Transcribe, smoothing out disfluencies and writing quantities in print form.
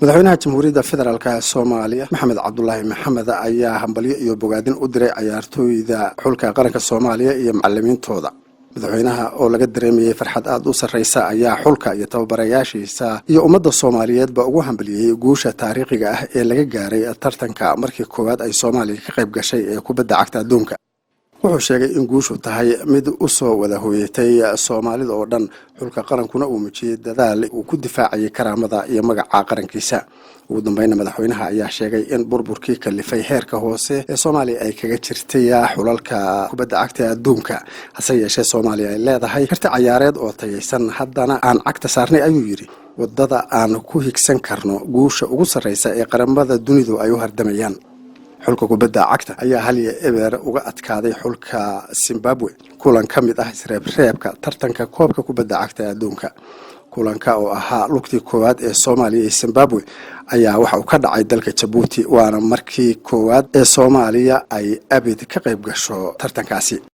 Madaxweynaha Jamhuuriyadda Federaalka Soomaaliya, Maxamed Cabdulaahi Maxamed, ayaa hambalyo iyo bogaadin u diray cayaartooyda xulka qaranka Soomaaliya iyo macalimiintooda. Madaxweynaha oo laga dareemayey farxad aada u sarreysa ayaa xulka iyo tababarayaashiisa iyo ummadda Soomaaliyeedba ugu hambaliyey guusha taariikhiga ah ee laga gaaray tartanka markii koowaad ay Soomaaliya ka qayb gashay ee kubadda cagta adduunka. Wuxuu sheegay in guushu tahay mid u soo wada hooyatay Soomaalida oo dhan, xulka qarankuna uu muujiyey dadaal uu ku difaacayay karaamada iyo magaca qarankiisa. Ugu dambeynna, madaxweynaha ayaa sheegay in burburkii kalifay heerka hoose ee Soomaaliya ay kaga jirtay xulalka kubadda cagta ee adduunka, hase yeeshee Soomaaliya ay leedahay karti cayaareed oo tayaysan, haddana aan cagta saarnay, ayuu yidhi, wadada aan ku higsan karno guusha ugu sarreysa ee qaramada dunidu ay u hardamayaan. Xulka kubadda cagta ayaa 1-0 uga adkaaday xulka Zimbabwe kulan ka mid ah isreebreebka tartanka koobka kubadda cagta ee adduunka. Kulanka oo ahaa lugtii koowaad ee Soomaaliya iyo Zimbabwe ayaa waxa uu ka dhacay dalka Jabuuti, waana markii koowaad ee Soomaaliya ay abid ka qayb gasho tartankaasi.